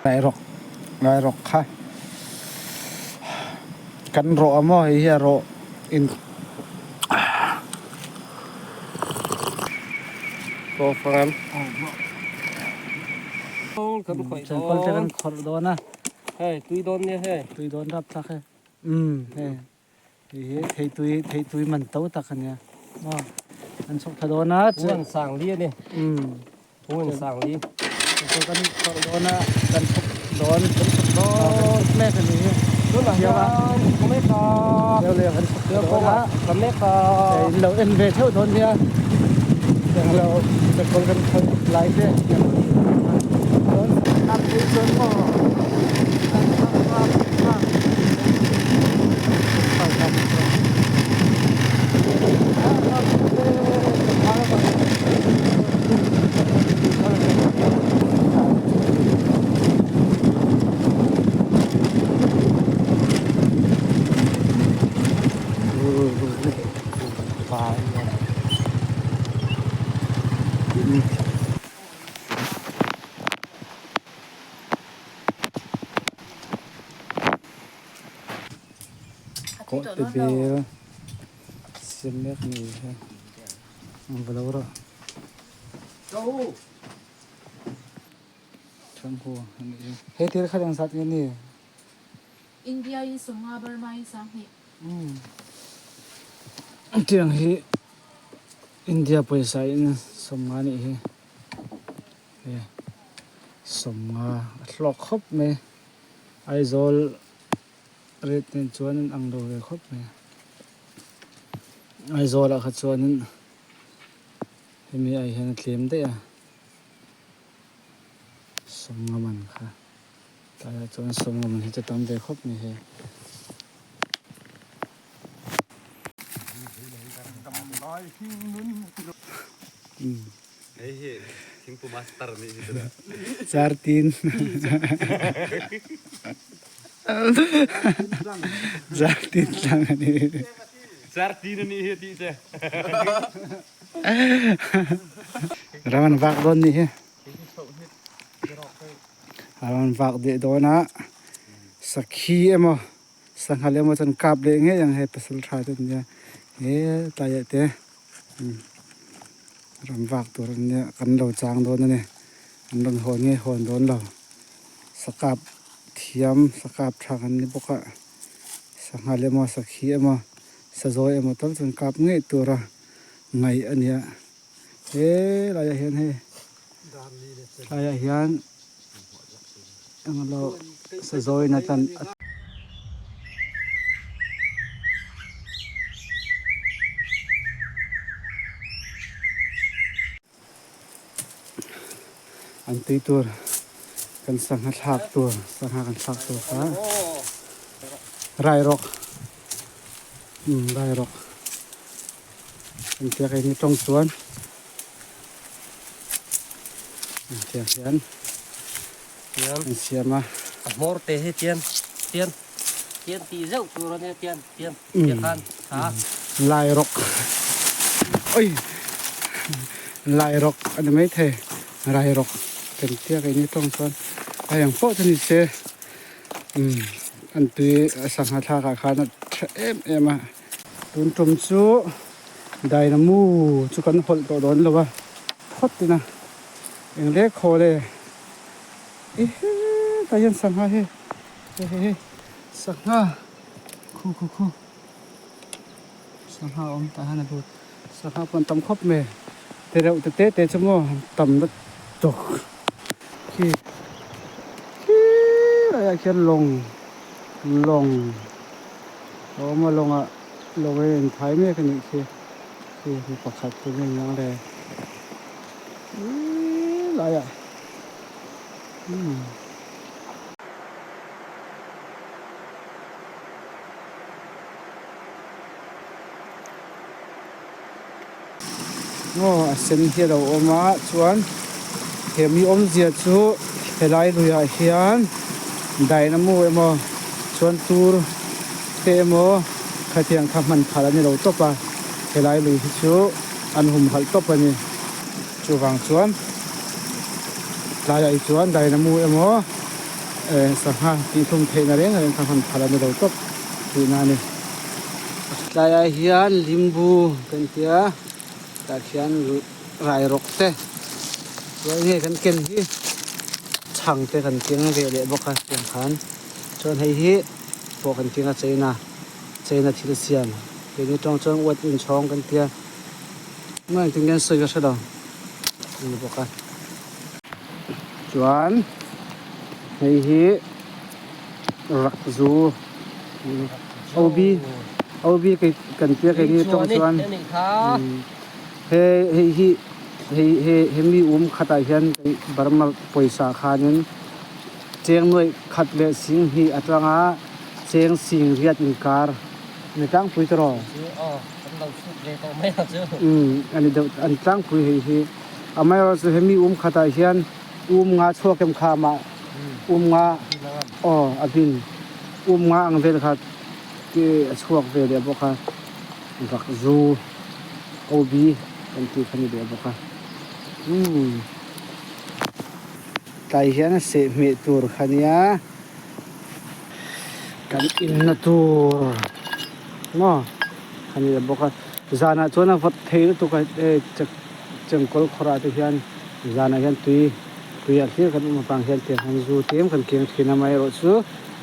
Rairawk rairawk kha kan rawh a maw hei hi a rawh in Changkawlh te kan khawrh dawn a tui dawn rap thlak hei umm hei hei hi theitui theitui man to tak a nia maw an chhuk thla dawn a umm changkawlh kan khawrh dawn a kan chhuk dawn kan chhuk dawn mek a ni hi leu leh kan chhuk thla dawn a in lo en ve theuh dawn nia englo changkawlh kan khawrh lai te Kawhte bel siam mek a ni he ang va lo rawh Thanghu a nih hi he thil kha engzat nge ni? India in sawmnga Burma in sanghnih. Tiang hi India pawisa in sawmnga nih hi he sawmnga a hlawk khawp mai Aizawl rate nen chuan in ang lo ve khawp mai Aizawl ah kha chuanin hemi ai hian a tlem daih a sawmnga man kha. Tlaiah chuan sawmnga man hi chu tam ve khawp mai hei. Chartin Chartin tlang a ni. Chartin a nih hi a tih che. Ram an vak dawn nih hi. A rawn vak deh dawn a sakhi emaw sanghal emaw chuan kap leh ngei ang hei pasal tha te an nia he tlaiah te rawn vak tur an nia kan lo chang dawn a ni an rawn hawn nge hawn dawn lo sakap thiam sakap tha kan ni bawk a sanghal emaw sakhi emaw sazawi emaw tal chuan kap ngei tura ngaih a nia. He laiah hian hei tlaiah hian englo sazawi na tlan an tui tur kan sangha thlak tur sangha kan thlak tur kha rairawk umm rairawk. Engtiang hi ni tawng chuan engtiang hian an siam a. A hmawr te hi tian tian tian tih zeuh tur a nia tian tian tiang khan tha. Lai rawk oi lai rawk a ni maithei rai rawk kan tia kei ni tawng chuan a eng pawh chu ni se an tui a sangha thlak ah khan a tha em em a. Tun tum chu dynamo chu kan hawlh tawh dawn lo a, phawt ina eng leh khaw le i hetah hian sangha hi hei hei hei sangha khu khu khu sangha a awm tah hian a lut sangha pawh an tam khawp mai te reuh te te te chu maw tam na tawk khi khi laiah khian lawng lawng. A awm a lawngah lawng a inthai mek a nih khi khi mi pakhat chu nge niang le ih laiah umm. Aw a sen hi a lo awm a chuan he mi awmzia chu helai luiah hian dynamo emaw chuan tur te emaw khatiang kha hman phal a ni lo tawp a helai lui hi chu an humhalh tawp a ni chuvang chuan tlaiah hi chuan dynamo emaw. Sangha tihhlum theihna reng reng kha hman phal a ni lo tawp tihna a ni. Tlaiah hian limbu kan tia tah khian rai rawk te chuan hei kan ken hi chhang te kan keng ve leh bawk a tiang khan chuan hei hi pawh kan keng a china china thil siam keini tawng chuan uat inchhawng kan tia maw engtin nge an sawi ka hre lo a ni bawk a. Chuan hei hi rakzu obi obi kan tia kei ni tawng chuan he hei hi hei he hemi um khatah hian Burma pawisa khanin cheng nuaih khat leh sing hnih atanga cheng sing riat inkar a ni tlangpui tawh a ni deuh a ni tlangpui hei hi. Amaherawhchu hemi um khatah hian um nga chhuak em kha amah um nga aw a bin um nga ang vel kha te a chhuak ve leh bawk a vak zu OB kan tih kha ni leh bawk a umm tlai hian a seh hmeh tur kha nia kan inna tur maw a ni leh bawk a zanah chuan a vawt thei lutuk a hei chengkawl khawrah te hian zanah hian tui tui ah hlir kan awm avang hian tiang hian zu tlem kan keng thin a amaherawhchu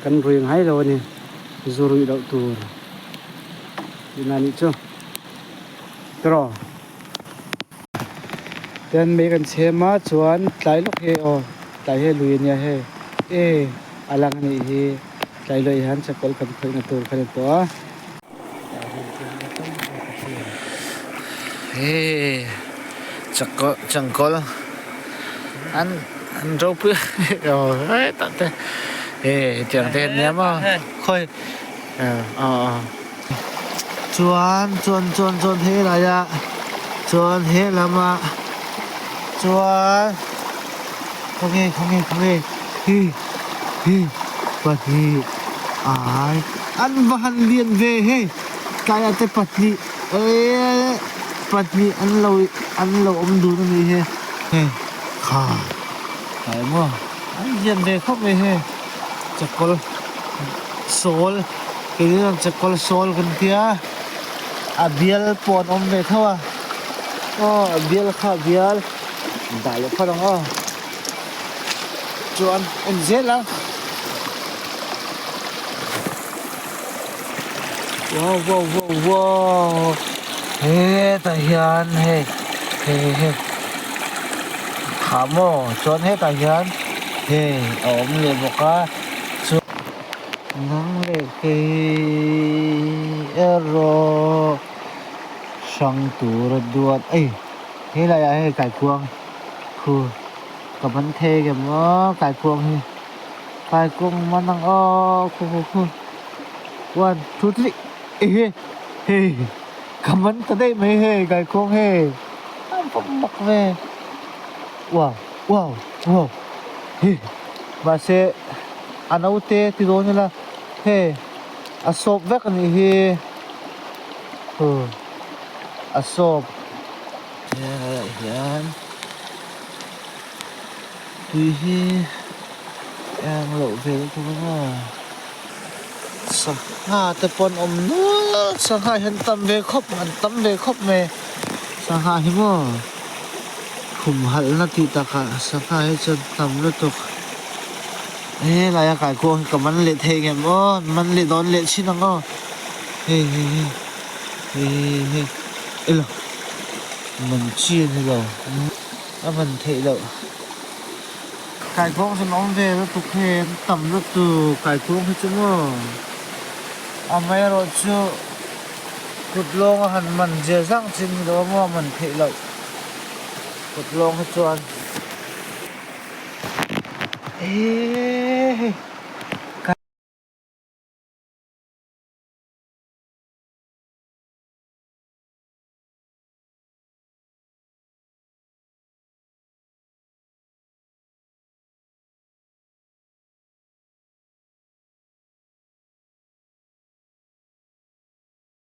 kan rui ngai lo a ni zu ruih loh tur tihna a nih chu tiraw tian mei kan chhem a chuan tlai lawk hi aw tlai hi a lui a nia hei e a lang a nih hi tlai lawih hian chekawlh kan khawihna tur kha ni tawh a. Hei changkawl an an ropui hetah te hei hetiang te ania maw khawi aw chuan chuan chuan chuan helaiah chuan helamah chuan khawnge khawnge khawnge hi hi pahnih ai an va han lian ve hei tlaiah te pahnih eee pahnih an lo an lo awm dun a nih hi hei kha tlai maw an lian ve khawp mai hei chakawl sawl keini chuan chakawl sawl kan tia a bial pawh an awm ve tho a aw a bial kha a bial dah leh phawt ang aw. Chuan en zel a. Wow wow wow wow hetah hian hei hei hei kha maw chuan hetah hian hei a awm leh bawk a chuan nang leh kei erawh hrang tur a duat ei helaiah hei kaikuang khu. Ka ban thei ke maw kaikuang hi kaikuang man ang aw khu khu khu one two three ehe hei ka man ta daih mai hei kaikuang hei a va mak ve wow wow wow hei mahse a naute ti dawn ila hei a sawp vek a nih hi hu a sawp. Helaiah hian tui hi eng loh ve lutuk a maw sangha te pawh an awm nual sangha hi an tam ve khawp an tam ve khawp mai sangha hi maw khum halh na tih takah sangha hi chuan tam lutuk helaia kaikuang hi ka man leh thei ngem aw man leh dawn leh chin ang aw hei hei hei hei hei hei. Elo man chi a ni lo a man theih loh kaikuang chu an awm ve lutuk hei an tam lutuk kaikuang hi chu maw amaherawhchu kut lawng a han man zia zang chi a ni lo a maw a man theih loh kut lawng hi chuan eehh.